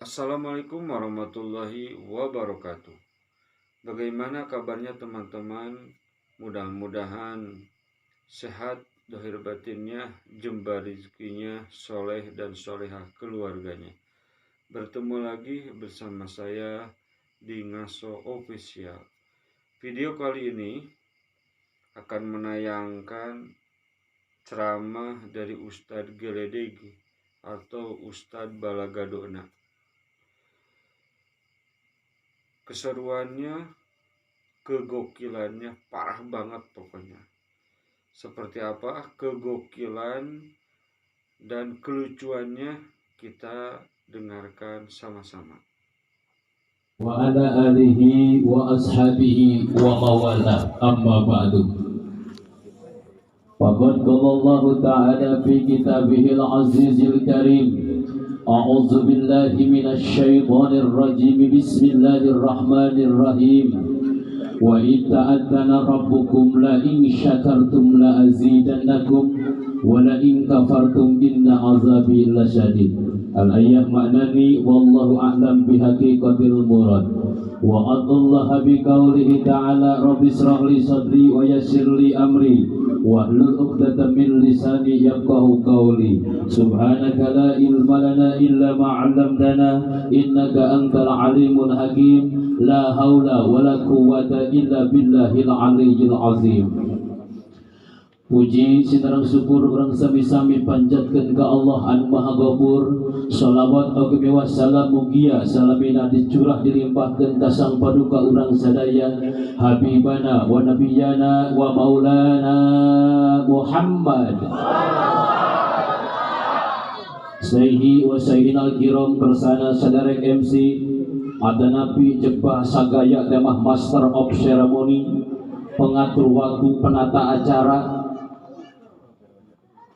Assalamualaikum warahmatullahi wabarakatuh. Bagaimana kabarnya teman-teman? Mudah-mudahan sehat dohir batinnya, jembar rezekinya, soleh dan solehah keluarganya. Bertemu lagi bersama saya di Ngaso Official. Video kali ini akan menayangkan ceramah dari Ustadz Geledeg atau Ustadz Balagadona. Keseruannya, kegokilannya parah banget pokoknya. Seperti apa kegokilan dan kelucuannya kita dengarkan sama-sama. Wa ala alihi wa ashabihi wa mawala, amma ba'du. Faqad qala Allahu ta'ala fi kitabihil azizil karim. A'udzu billahi minasy syaithanir rajim. Bismillahirrahmanirrahim. Wa id ta'adzana rabbukum la in syakartum la azidannakum wa la in kafartum inna azabi lasyadid. Al-ayah maknani wallahu a'lam bihaqiqatil murad. Wa atullaha biqaulihi ta'ala rabbi israh li sadri wa yassir li amri wahlul 'uqdatam min lisani yafqahu qawli. Subhanaka la ilma lana illa ma 'allamtana innaka antal alimul hakim. La haula wala quwwata illa billahil aliyyil azim. Puji sinareng syukur urang sami-sami panjatkeun ka Allah anu Maha Ghafur. Shalawat oge wassalam mugia salamina dicurah dilimpahkeun ka sang paduka urang sadaya habibana wa nabiyana wa maulana Muhammad. Sayhi wa sayyidinal kiram kersana sadarek MC adanapi jebah sagaya temah master of ceremony, pengatur waktu, penata acara.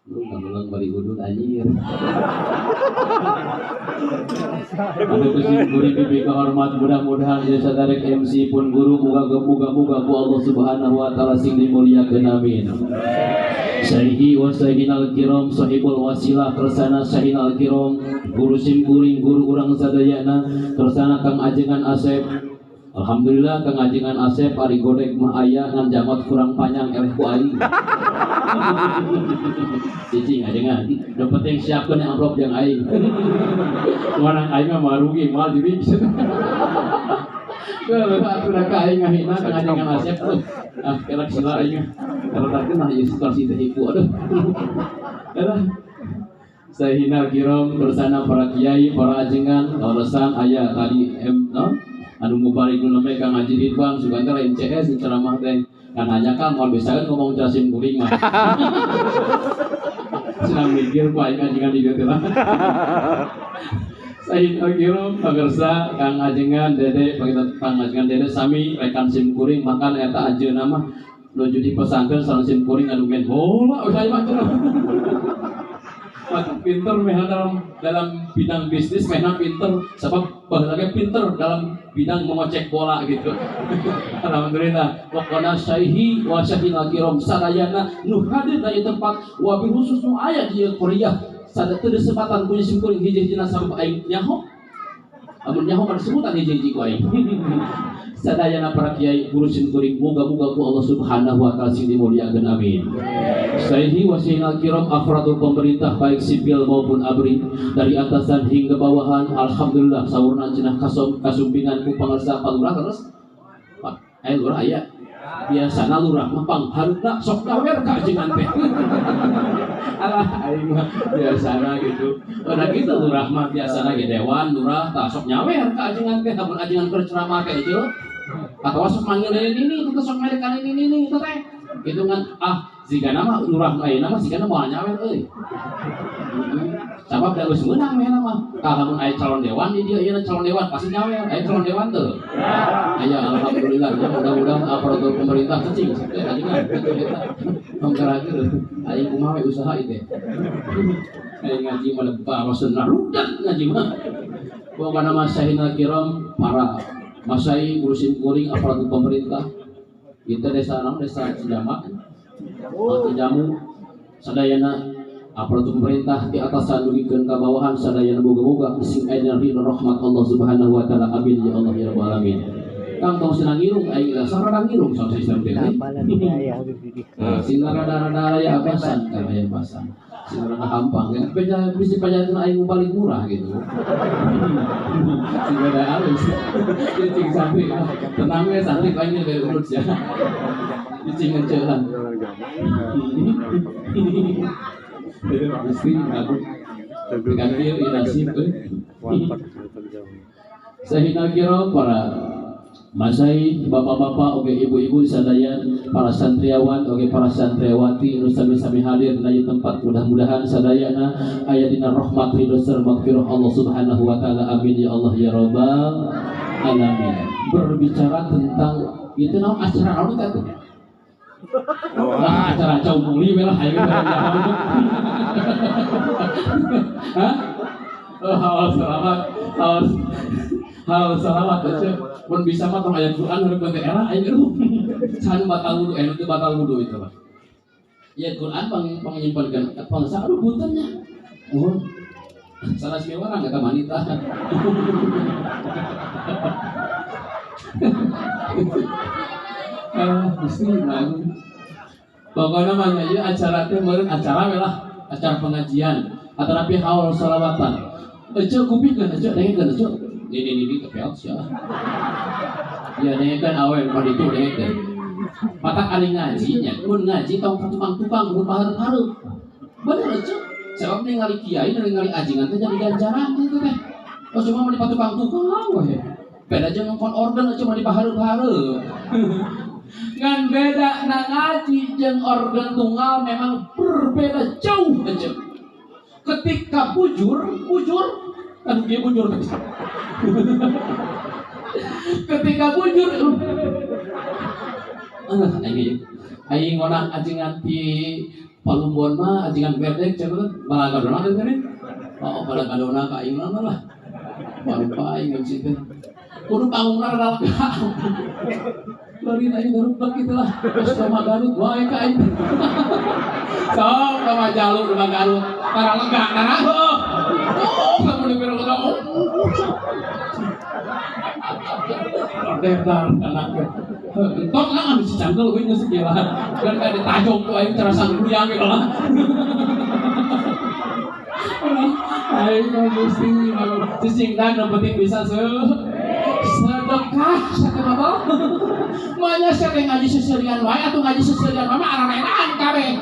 Lu ngamulang bari udun anjir. Anu kusim kuring diberi kehormat, mudah-mudahan ieu sadarek MC pun guru muga-muga ku Allah Subhanahu wa taala sing dimuliakeun, amin. Sayhi wa sayyidinal kiram sahibul wasilah kersana sayyidinal kiram guru sim kuring guru urang sadayana kersana Kang Ajengan Asep. Alhamdulillah Kang Ajengan Asep ari godek mah aya ngan jangot kurang panjang eleh ku aing. Cicing ajengan, nu penting siapkeun amplop jeung aing. Wanang aing mah moal rugi moal jadi. Kalau atuh ka aing ngahina Kang Ajengan Asep tuh. Ah kelak sila aing. Kalau tak kenal ieu situasi teh ibu aduh. Aduh. Sayyidina kiram bersama para kiai, para ajengan, kaleresan aya tadi M no? Anu mubarik nu namanya Kang Haji Ridwan sugan teh lain CS ceramah teh kan hanya kan moal bisa kan ngomong jelasin kuring mah. Senang mikir ku aing ajengan di dieu teh lah. Sayyidina kiram pagersa Kang Ajengan Dede, Kang Ajengan Dede sami rekan sim kuring makan eta anjeunna mah nuju di pesantren sareng sim kuring anu main bola udah mah cenah. Maka pinter meh dalam bidang bisnis mehna pinter sebab baheula ge pinter dalam bidang mengocek bola gitu. Alhamdulillah pokona syaihi wa syahil kiram sadayana nu hadir di tempat wabil khusus nu aya di Korea sada teu disebatan ku sim kuring hiji-hijina sabab aing nyaho. Amun nyaho mah disebutan hiji-hiji ku aing. Sadayana para kiai guru sim kuring muga-muga ku Allah Subhanahu wa taala sing dimuliakeun, amin. Sayhi wa sayyidina kiram afradul pemerintah baik sipil maupun abri dari atasan hingga bawahan alhamdulillah saurna cenah kasumpingan ku pangersa palurah terus Pak aya lurah aya biasana lurah mah pangharupna sok gawer ka ajengan teh. Alah aing mah biasana gitu. Udah gitu lurah mah biasana ge dewan lurah tah sok nyawer ka ajengan teh lamun ajengan keur ceramah teh itu atau sok manggil ini itu sok mere ka ini itu teh gitu kan ah zigana mah lurah ayeuna mah zigana moal nyawer euy. Sabab da geus meunang mehna mah. Tah lamun aya calon dewan di dieu ayeuna calon dewan pasti nyawer. Aya calon dewan teu? Aya alhamdulillah ya mudah-mudahan aparatur pemerintah cicing teh ajengan kitu eta. Tong karager aing kumaha we usaha ieu teh. Aing ngaji mah baroseun rudet ngaji mah. Pokona mah sayyidina kiram para masai ngurusin kuring aparatur pemerintah. Kita desa naon desa Cijamak. Cijamu sadayana Aparatur pemerintah di atasan dugikeun ka bawahan sadayana boga-boga sing aya dina rahmat Allah Subhanahu wa taala. Amin ya Allah ya rabbal alamin. Kang tong senang ngirung aing lah sarana ngirung sok sistem teh. Sing rada-rada aya abasan kan aya abasan. Sing rada hampang ya. Beda bisi pajaten aing paling murah gitu. Sing rada halus. Cicing santri tenang we santri aing ge urut ya. Cicing ngecelan. Istri aku ganti nasib sehingga kira para masai bapak-bapak oge ibu-ibu sadaya para santriawan oge para santriawati nu sami-sami hadir dina tempat mudah-mudahan sadayana aya dina rahmat ridho sareng magfirah Allah Subhanahu wa taala. Amin ya Allah ya rabbal alamin. Berbicara tentang itu naon acara naon teh? Wah, acara cau muli we lah ayo. Hah? Oh, selamat. Hal selamat aja. Mun bisa mah tong aya Quran hareup teh era aing aduh. Saha batal wudu, teu batal wudu itu mah. Ya Quran pang nyimpenkeun pangsa aduh punten nya. Mohon. Salah sami orang eta wanita. Gusti lagu. Pokoknya mah ieu acara teh meureun acara we lah, acara pengajian atanapi haul sholawatan. Ece kupingkeun ece dengekeun ece. Ini ini kepeot sia. Ya dengekeun awe mah ditu dengekeun. Matak ari ngaji nya, mun ngaji tong ka tukang-tukang mun pahareup-hareup. Bener ece. Sebab ningali kiai ningali ajingan teh jadi ganjaran kitu teh. Oh cuma mah di patukang-tukang we. Beda jeung ngongkon organ cuma di pahareup-hareup. Ngan beda na ngaji jeung organ tunggal memang berbeda jauh aja. Ketika bujur, bujur, aduh dia bujur. Ketika bujur, aing aing ngonang ajengan ti Palumbon mah ajengan berdek cenah balagadona teh teh. Oh balagadona ka aing mah lah. Barupa aing MC teh. Kudu panggungna rada lega. Bari aing garupek kitu lah. Terus sama Garut wae ka aing. Sok sama jalur sama Garut. Tara lega tara heuh. Oh, kamu dipira lega. Ordeh anak. Entong lah anu si cangkel euy geus gila. Kan ka ditajong ku aing cara sangkuriang gitu lah. Aing mah Gusti cicing dan nu penting bisa sedekah sakitu mah. Manya sia teh ngaji seserian wae atuh ngaji seserian wae mah ararenan kabeh.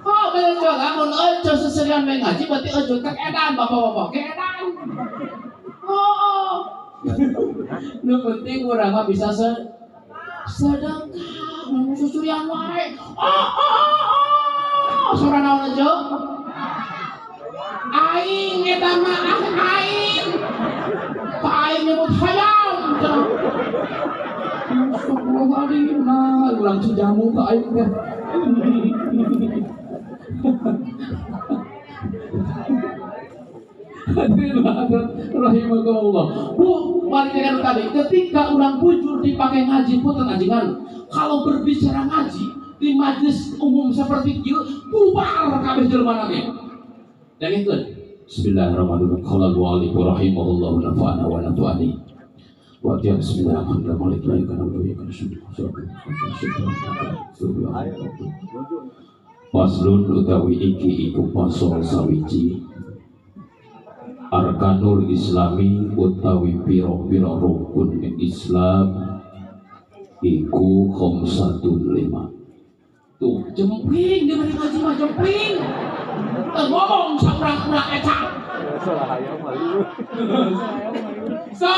Oh, bener lamun euceu seserian wae ngaji berarti euceu teh edan bapak-bapak ge edan. Oh. Nu penting urang mah bisa sedekah mun susurian wae. Oh, oh, oh, oh. Sora naon aja? Aing eta mah aing. Ka aing nyebut hayam cenah. Astagfirullahaladzim, nah urang cijamu ka aing teh. Hadirin rahimakumullah. Bu, balik dengan tadi, ketika orang bujur dipakai ngaji pun ngajian. Kalau berbicara ngaji di majelis umum seperti itu, bubar kabeh jelema lagi. Dan itu Bismillahirrahmanirrahim. Qala al-mu'allif rahimahullahu nafa'ana wa nafa'ani. Wa tiya bismillahirrahmanirrahim. Faslun utawi iki iku pasal sawiji. Arkanul Islami utawi pira-pira rukun Islam iku khamsatun lima. Tuh, jempling dia bari ngaji mah jempling. Ngomong saurang-urang eta. So,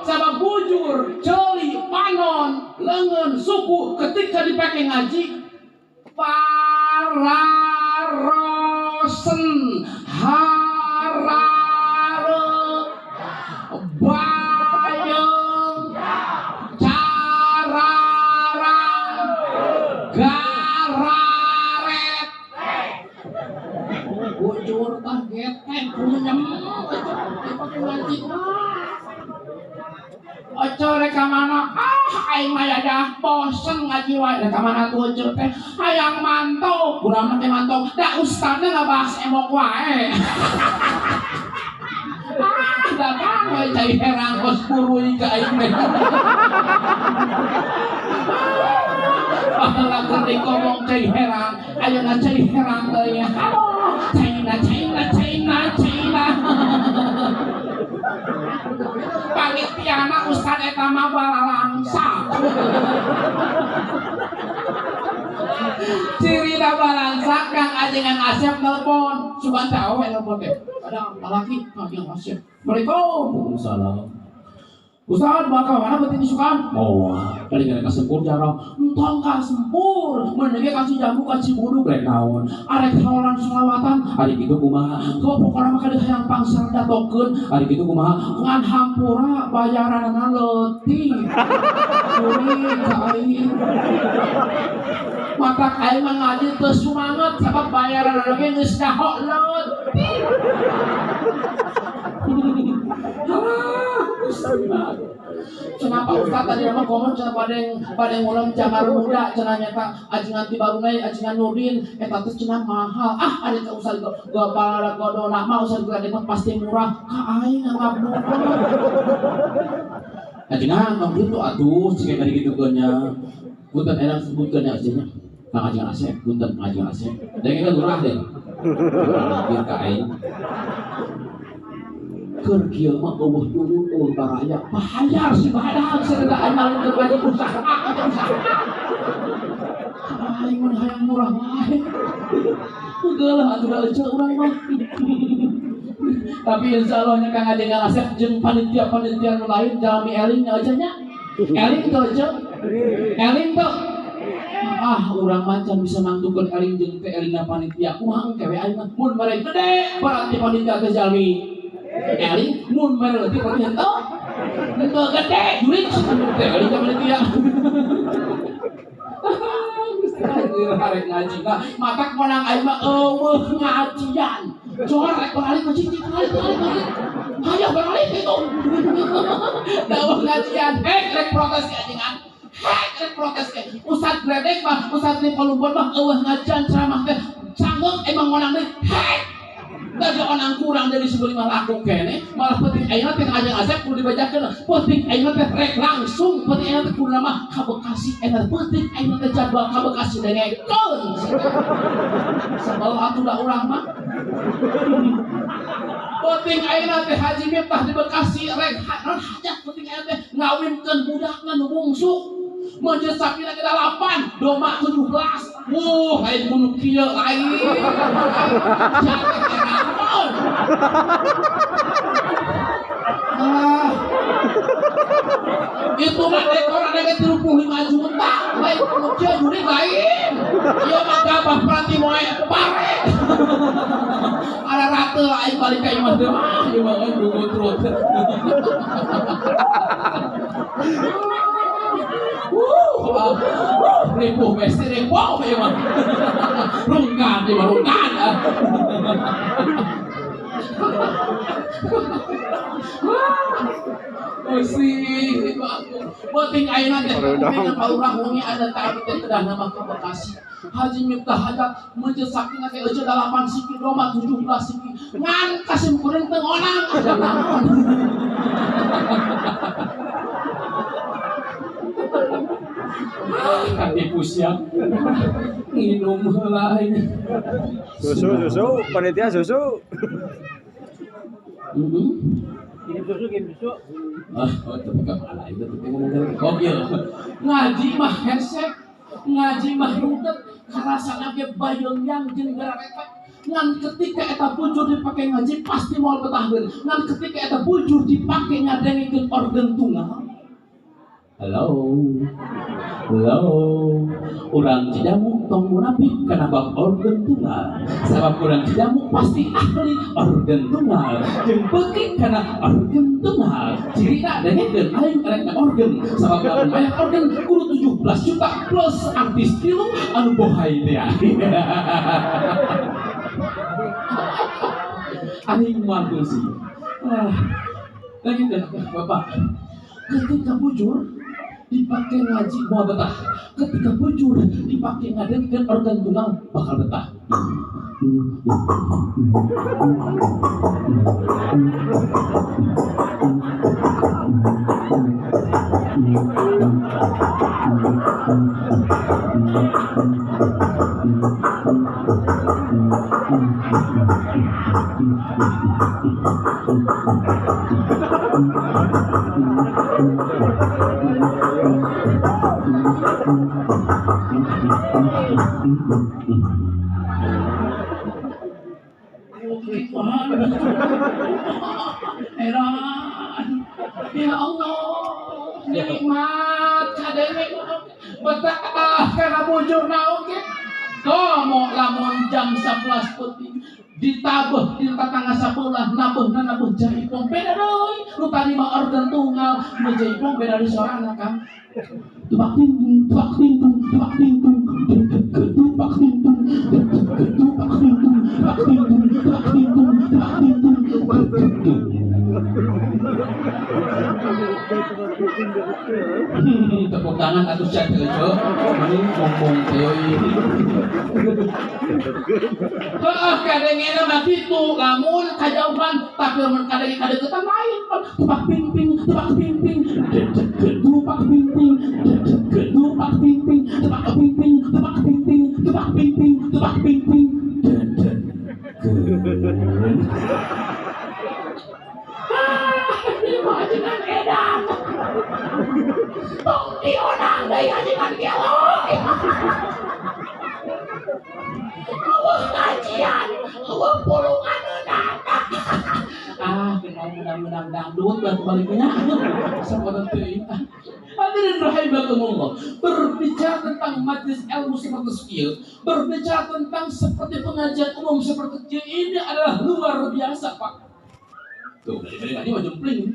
sabab bujur, ceuli, panon, lengan, suku ketika dipakai ngaji pararosen harare bayeng carara gararet bujur tah getek kunyem dipakai ngaji mah. Oco rek ka mana? Ah, Aing mah ya bosen ngaji wae da ka mana tuh teh hayang mantau kurang teh mantau da ustadna ngabahas emok wae. Ah, datang we cai herang kos puruy ka aing teh. Baheula keur ngomong cai herang, ayeuna cai herang deui. Halo, caina caina caina caina. Panitiana ustad eta mah balalangsa. Cirina balangsa Kang Ajengan Asep nelpon, sugan teh awewe nelpon teh. Ada lalaki Kang Asep. Assalamualaikum. Waalaikumsalam. Ustad bakal mana penting disukan? Oh, kali gara kasempur jarang. Entong kasempur, mun ge kasih jamu ka Cibudug rek naon. Arek haolan selawatan, ari kitu kumaha? Kau pokona mah kadeuh hayang pangsar datokeun, ari kitu kumaha? Ngan hampura bayaranna leutik. Kuring ka aing. Matak aing mah ngaji teu sumanget sabab bayaranna ge geus nyaho leutik. Cenah Pak Ustad tadi mah ngomong cenah pada ngulang jangar muda cenah nyata ajengan ti Barunai ajengan Nurdin eta teh cenah mahal ah ari teh usah gopal godona mah usah gede mah pasti murah ka aing nganggap murah ajengan tong kitu atuh cik bari kitukeun nya punten enak sebutkeun nya ajengan Kang Ajengan Asep punten Kang Ajengan Asep denge kan lurah deh lurah ka aing keur kieu mah eueuh turun eueuh baraya bahayar si bahadang sareng aing keur baju usaha aing mun hayang murah wae geuleuh atuh da eceu urang mah tapi insyaallah nya Kang Ajengan Asep jeung panitia-panitia nu lain jalmi eling nya eceu nya eling teu eceu eling teu ah urang mah can bisa nangtukeun eling jeung teu elingna panitia kumaha engke we aing mah mun mere gede berarti panitia teh jalmi eling mun mere leutik berarti henteu henteu gede jurik teh eling ka panitia Gusti arek ngaji mah matak menang aing mah eueuh ngajian jor rek balik cicing balik balik hayo balik itu da eueuh ngajian hek rek protes ka ajengan hek rek protes ke Ustad Gledek mah Ustad di Palumbon mah eueuh ngajian ceramah teh canggeuk emang menang deui hek dari orang kurang dari 15 laku kene malah penting ayeuna teh Ajeng Asep kudu dibacakeun penting ayeuna teh rek langsung penting ayeuna teh kudu mah ka Bekasi eta penting ayeuna teh jadwal ka Bekasi dengekeun sebel atuh da urang mah penting ayeuna teh Haji Miftah di Bekasi rek naon hajat penting ayeuna teh ngawinkeun budakna nu bungsu Menjeus sapina ke 8, doma 17. Wuh, lain bunuh kieu lain. Ah. Itu mah dekor ada 35 juta. Lain bunuh kieu juri lain. Ieu mah gabah peranti moe pare. Ada rate lain balik ka imah teh. Ah, ieu mah rugut-rugut. Ripuh mesti ripuh ya mah. Rungkan ya mah rungkan. Gusti, penting ayeuna teh kupingan palurah wengi ada teh teh kedah nama ka Bekasi. Haji Miftah hajat menjeus sakina teh eueuh 8 siki doma 17 siki. Ngan kasim kuring teu ngonang aja naon. Katipu siap minum heula aing. Susu susu panitia susu. Kirim susu kirim susu. Ah, oh tapi ka malah itu teh ngomong dari. Oh ieu. Ngaji mah hese, ngaji mah rudet, karasana ge bayeung-yang jeung gararepek. Ngan ketika eta bujur dipake ngaji pasti moal betahkeun. Ngan ketika eta bujur dipake ngadengikeun organ tunggal. Halo, halo, orang Cijamu tong munafik karena bab organ tunggal. Sebab orang Cijamu pasti ahli organ tunggal. Jeung beuki karena organ tunggal. Cirina dengekeun aing rek organ. Sabab lamun aya organ kudu 17 juta plus artis tilu anu bohai teh. Aing mah sih. Ah, lanjut Bapak. Ketika bujur dipakai ngaji mau betah, ketika bujur dipakai ngadengekeun organ tunggal bakal betah. Heran. Ya Allah, nikmat kadenge betah kana bujurna oge. Komo lamun jam 11 peuting ditabeuh di tatangga sabelah nabeuhna nabeuh jaipong beda deui nu tadi mah organ tunggal nu jaipong beda deui sorana Kang. Tubak tintung tubak tintung tubak tintung tubak tintung tubak tintung tubak tintung tubak tintung tubak tintung. Tepuk tangan atau cek teu mending ngomong teuing. Heeh, kadengena mah kitu lamun kajauhan tapi lamun kadenge kadeukeutan lain. Tubak ping-ping, tubak ping-ping, tubak ping-ping, tubak ping-ping, tubak ping-ping, tubak ping-ping, tubak ping-ping, tubak ping-ping. Ah, ini mah ajengan edan. Tong dionang deui ajengan gelo. Eueuh ngajian, eueuh pulunganeunana. Ah, kenal menang-menang dangdut batu baliknya. Sapotan teuing. Hadirin rahimakumullah, berbicara tentang majelis ilmu seperti skill, berbicara tentang seperti pengajian umum seperti ini adalah luar biasa, Pak. Tuh, dari tadi mah jempling.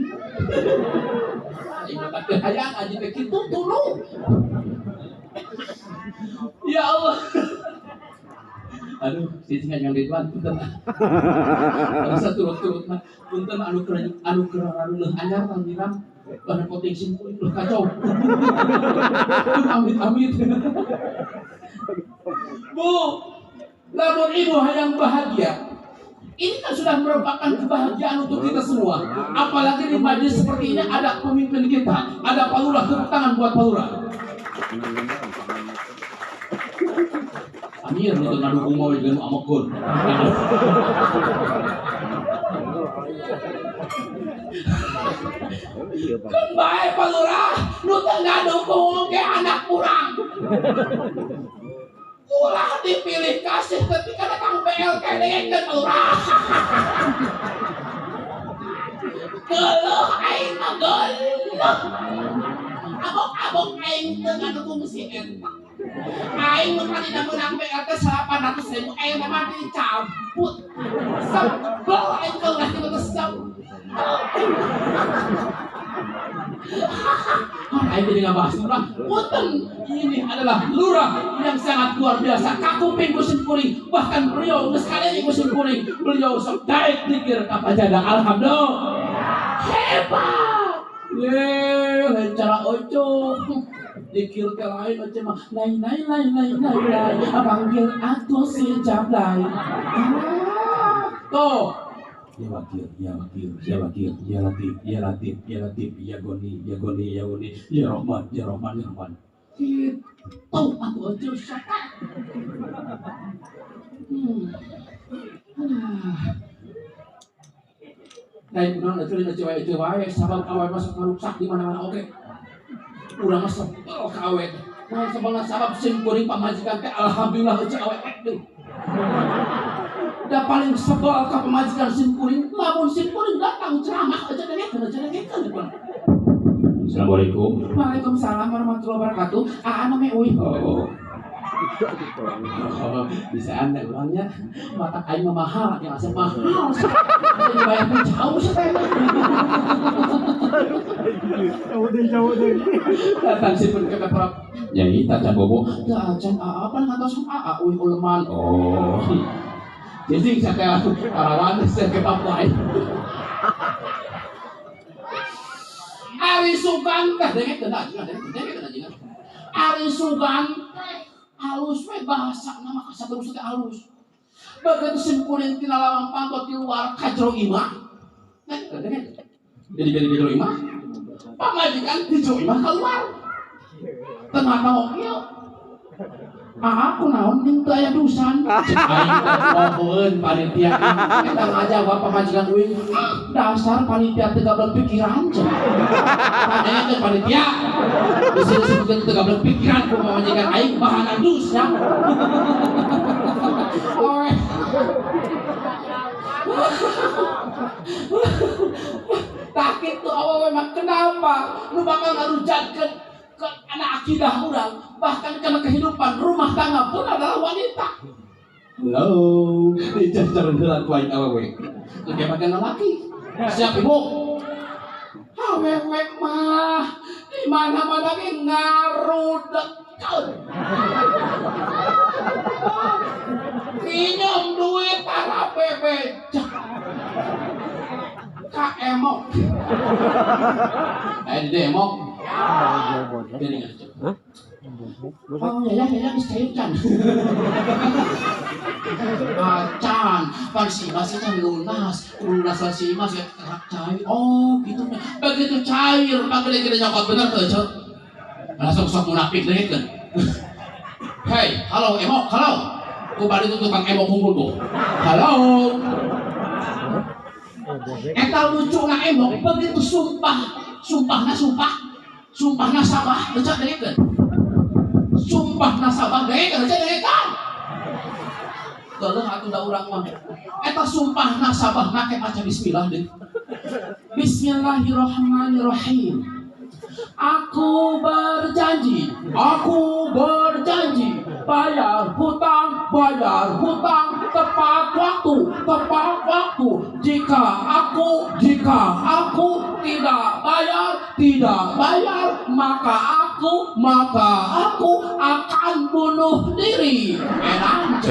Ibu tak hayang aja teh kitu tulu. Ya Allah. Aduh, cicing yang Ridwan punten. Bangsa turut-turut mah punten anu keur anu anyar tanggiram bahan poting simkuring loh kacau. Amit-amit. Bu, lamun ibu hayang bahagia, ini kan sudah merupakan kebahagiaan untuk kita semua. Apalagi di majelis seperti ini ada pemimpin kita, ada Pak Lurah. Tepuk tangan buat Pak Lurah. Amir nu teu ngadukung mah jeung amekeun. Keun bae Pak Lurah, nu teu ngadukung ge anak urang. Ulah dipilih kasih ketika datang BLT dengekeun Pak Lurah. Geuleuh aing mah geuleuh. Abok-abok aing teu ngadukung si eta. Aing nu tadina meunang BLT 800.000 aing mah dicabut. Sebel aing ka ulah kitu teh sebel. Aing jadi ngabahas lurah. Punten, ini adalah lurah yang sangat luar biasa. Kakuping ku simkuring, bahkan beliau geus kadenge ku simkuring. Beliau sok daek dikir ka pajada. Alhamdulillah. Hebat. Ye, cara ojo. Dikir teh lain ojo mah. Lai lai lai lai lai lai. Panggil aku si Jablay. Tuh. Ya Wakil, ya Wakil, ya Wakil, ya Latif, ya Latif, ya Latif, ya Goni, ya Goni, ya Goni, ya Rohman, ya Rohman, ya Rohman. Gitu, aku aja siapa? Lain kunaon atuh aja wae aja wae, sabab awe masuk ngaruksak di mana-mana oke. Urang mah sebel ka awe. Nah, sebelna sabab sim kuring pamajikan teh alhamdulillah aja awe deui. Da paling sebel ka pamajikan sim kuring, lamun sim kuring datang ceramah aja dengekeun aja dengekeun. Assalamualaikum. Waalaikumsalam warahmatullahi wabarakatuh. Aa mah euy. Oh. Oh, bisa anda orangnya mata aing mah mahal, yang asal mahal. Saya dibayar pun jauh sih teh. Jauh deh, jauh deh. Datang sih pun ke perap. Nyai tacan bobo. Teu acan aa pan ngatos aa euy uleman. Oh. Jadi saya karawan saya ke Papua. Hari Ari sugan teh dengekeun aja, dengekeun aja. Ari sugan teh halus we bahasa nama kasaterus teh halus. Begitu simkuring tina lawang panto ti luar ka jero imah. Dengekeun. Jadi jadi di jero imah. Pamajikan di jero imah keluar. Tengah tau kieu. Aku naon ning teu aya dusan. Aing teh panitia eta ngajawab pamajikan uing. Dasar panitia teu gablek pikiran cenah. Tadanya panitia bisa disebutkeun teu gablek pikiran ku pamajikan aing bahanan dus ya. Tah kitu awewe mah kenapa nu bakal ngarujatkeun ke anak akidah urang, bahkan karena kehidupan rumah tangga pun adalah wanita. Halo, dicacar heula ku aing awewe. Engke bagian lelaki. Siap ibu. Awewe mah di mana-mana ge ngarudekeun. Pinjam duit para bebeja. Ka emok. Di emok. Oh ya ya geus cair can. Acan, pan si Imas can lunas, lunas si Imas ya kerak cair. Oh gitu. Begitu cair, pagede-gede nyokot bener teu, Ceu? Langsung sok munafik deui kan. Hei, halo emok, halo. Ku bari tuh tukang emok kumpul tuh. Halo. Eta lucuna emok begitu sumpah, sumpahna sumpah. Sumpah nasabah, baca dengekeun. Sumpah nasabah dengekeun, baca dengekeun. Teueuh atuh da urang mah. Eta sumpah nasabah make maca bismillah deui. Bismillahirrahmanirrahim. Aku berjanji bayar hutang tepat waktu, tepat waktu. Jika aku tidak bayar, maka aku akan bunuh diri. Enak.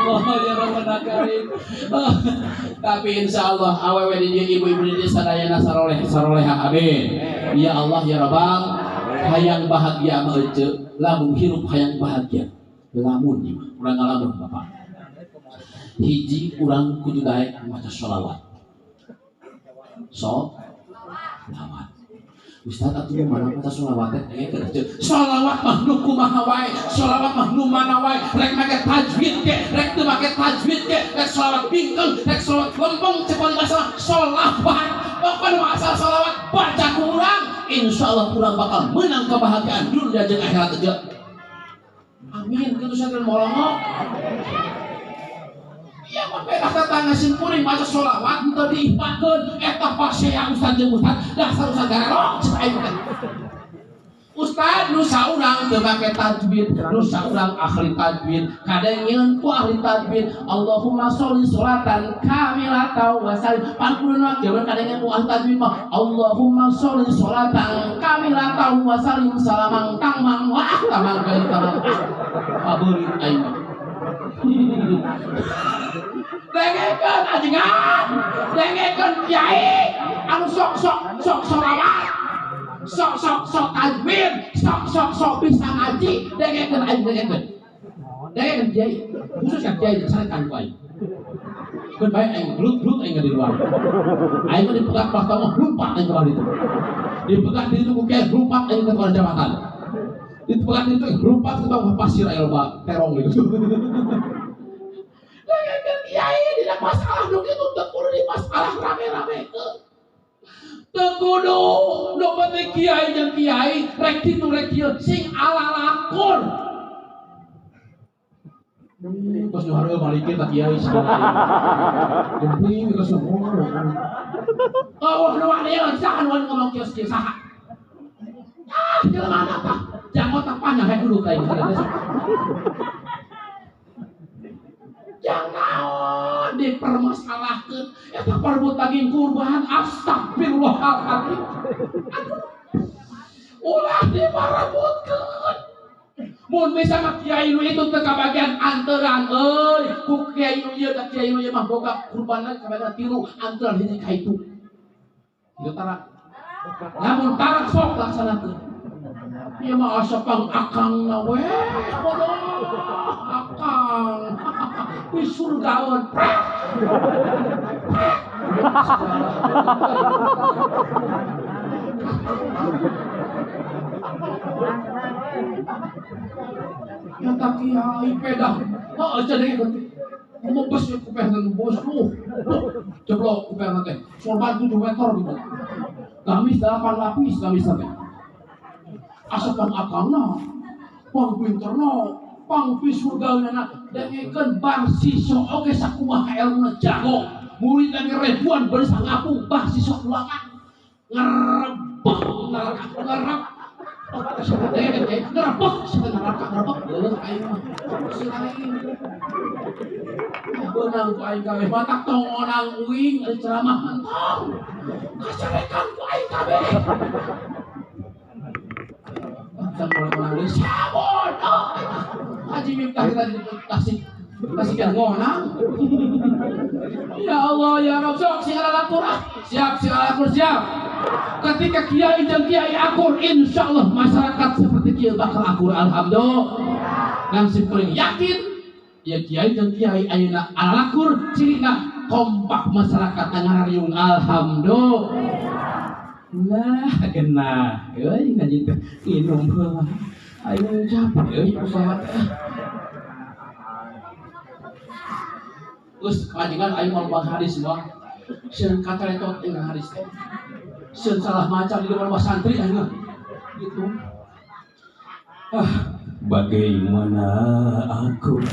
Allah ya Rabbana Karim. Tapi insya Allah awewe di dieu ibu-ibu di dieu sadayana saroleh saroleha amin. Ya Allah ya Rabbal hayang bahagia mah ece lamun hirup hayang bahagia. Lamun ieu mah urang ngalamun Bapak. Hiji urang kudu daek maca sholawat. Sholawat. Ustaz atuh mana maca sholawat teh dengekeun ece. Sholawat mah nu kumaha wae, sholawat mah nu mana wae, rek make tajwid ke, rek teu make tajwid ke, rek sholawat bingkeung, rek sholawat lempeng cek masalah sholawat. Pokona mah asal sholawat baca ku urang, insyaallah urang bakal menang kebahagiaan dunia jeung akhirat ece. Amin kitu saja molongok. Ya mah pedah tetangga simkuring maca sholawat henteu diipakeun eta pasea ustaz jeung ustaz dasar ustaz garerok cek aing teh. Ustaz nu saurang teu make tajwid, nu saurang ahli tajwid, kadengeun ku ahli tajwid Allahumma sholli sholatan kamilatan wa sallim. Pan kudu nu kieu kadengeun ku ahli tajwid mah Allahumma sholli sholatan kamilatan wa sallim salamang tangmang wah tamang gain tamang. Pabeuli aing mah. Dengekeun ajengan, dengekeun kiai anu sok-sok sok sholawat, sok-sok sok tajwid, sok-sok sok bisa ngaji, dengekeun aing dengekeun. Dengekeun kiai, khusus ka kiai sarekan ku aing. Keun bae aing glut-glut aing di luar. Aing mah dipegat pas tong lumpat aing ka ditu. Dipegat di ditu ku kiai lumpat aing ka jabatan. Dipegat di ditu lumpat ka tong pasir aing loba terong gitu. Dengekeun kiai dina masalah nu kitu teu kudu di masalah rame-rame teu kudu nu penting kiai jeung kiai rek kitu rek kieu sing ala lakon. Kos nu hareup malikeun ka kiai sagala. Geuning kos ngomong. Oh, nu wani saha nu ngomong kieu kieu saha? Ah, jelema tah. Jangan otak panjang hayang duduk aing. Jangan dipermasalahkan eta perebut daging kurban astagfirullahaladzim. Aduh, ulah diperebutkeun. Mun bisa mah kiai nu itu teu kabagian anteran euy ku kiai nu ieu da kiai nu ieu mah boga kurban lagi kabagian tilu anteran hiji ka itu. Ieu tara. Lamun tarak sok laksanakeun. Ieu mah asa pang akang na we bodoh akang. Wis surgaeun. Ya tak kiai pedah. Heeh jadi mau bes ya kupeh dan bos lu. Jeblok kupeh teh. Sorban 7 meter gitu. Gamis 8 lapis gamis teh. Asa pang akangna, pang pinterna, pang pisurgaeunana dengekeun barsiso oge sakumaha elmuna jago. Murid lagi ribuan bersang ngapung barsiso ulangan. Ngerebek neraka, ngerebek ngerebek neraka, ngerebek leuh aing mah. Beunang ku aing kabeh batak tong ngonang uing ari ceramah entong. Kacarekan ku aing kabeh. Bangsa mulai ngonang deui sabodoh. Haji Miftah kita di Tasik. Kasihkan ngonang. Ya Allah ya Rabb sok sing akur ah. Siap sing akur siap. Ketika kiai jeung kiai akur insyaallah masyarakat seperti kieu bakal akur alhamdulillah. Ngan sim kuring yakin ya kiai jeung kiai ayeuna alakur cirina kompak masyarakat ngarariung alhamdulillah. Nah genah euy ngaji teh inum heula. Ayo capek euy usaha teh. Terus kajengan aing mau bahas hadis semua. Sieun kataretot jeung hadis teh. Sieun salah maca di depan santri aing mah. Gitu. Ah, bagaimana aku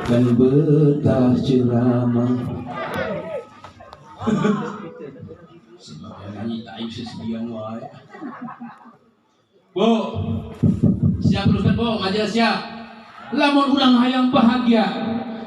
kan betah ceramah. Sebagai nyanyi tak aing sesedian wae. Bu, siap teruskan Bu, ngajar siap. Lamun urang hayang bahagia,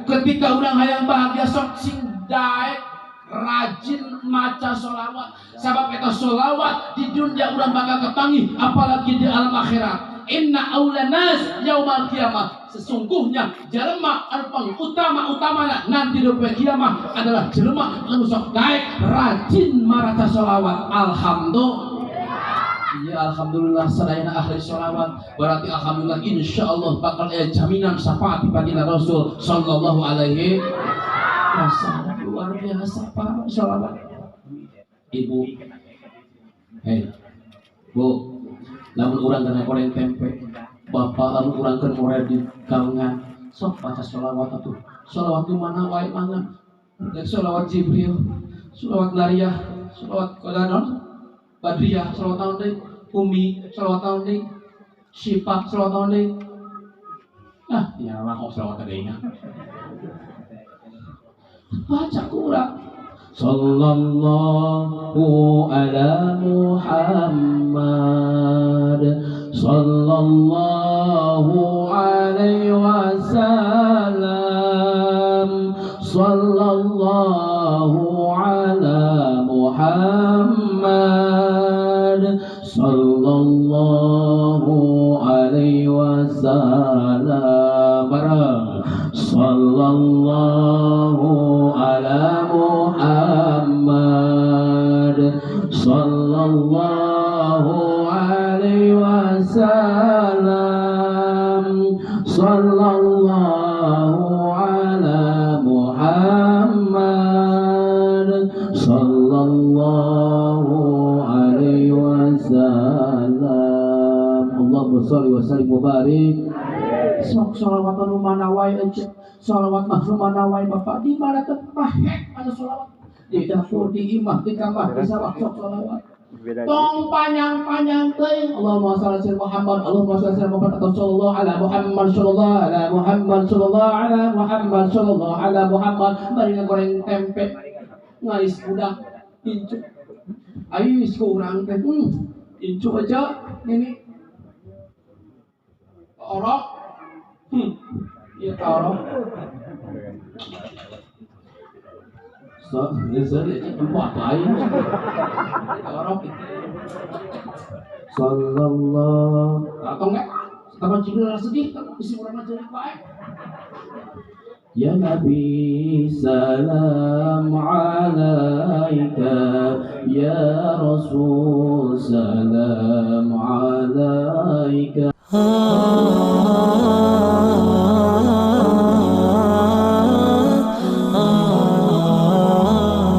ketika urang hayang bahagia sok sing daek rajin maca sholawat. Sabab eta sholawat di dunia urang bakal kepanggih, apalagi di alam akhirat. Inna aula nas yaumal kiamah. Sesungguhnya jelema anu pangutama-utamana nanti di poe kiamah adalah jelema anu sok daek rajin maraca sholawat. Alhamdulillah. Ya alhamdulillah sadayana ahli sholawat. Berarti alhamdulillah insyaallah bakal aya jaminan syafaat di baginda Rasul sallallahu alaihi wasallam. Luar biasa Pak sholawat. Ibu, hei Bu, lamun urang keur goreng tempe, bapak lamun urang keur ngored di galengan, sok baca sholawat atuh. Sholawat di mana wae mangga. Dan sholawat Jibril, sholawat Nariyah, sholawat Qadanon, Badriyah, sholawat naon deui, Umi, sholawat naon deui, Syifa, sholawat naon deui. Ah, ya lah kok sholawat deui nya. Baca ku urang. Sallallahu ala Muhammad sallallahu alaihi wasallam sallallahu ala Muhammad sallallahu alaihi wasallam bareng sallallahu ala Muhammad sallallahu alaihi wasallam sallallahu ala Muhammad sallallahu alaihi wasallam. Allahumma sholli wa sallim wa barik. Sok sholawat anu mana wae ece, sholawat mah nu mana wae bapak di mana teh pahek pada sholawat di dapur, di imah, di kamar, di sawah sok sholawat. Tong panjang-panjang teuing Allahumma sholli ala Muhammad, Allahumma sholli ala Muhammad atau sallallahu ala Muhammad, sallallahu ala Muhammad, sallallahu ala Muhammad, sallallahu ala Muhammad. Bari ngagoreng tempe, ngais budak, incu. Ais ku urang teh, incu aja ini. Orok. Iya orok. So, geus empat aing. Orok itu. Sallallahu atau enggak? Taman Jibril sedih kan bisi urang mah ceurik wae. Ya Nabi salam alaika, ya Rasul salam alaika.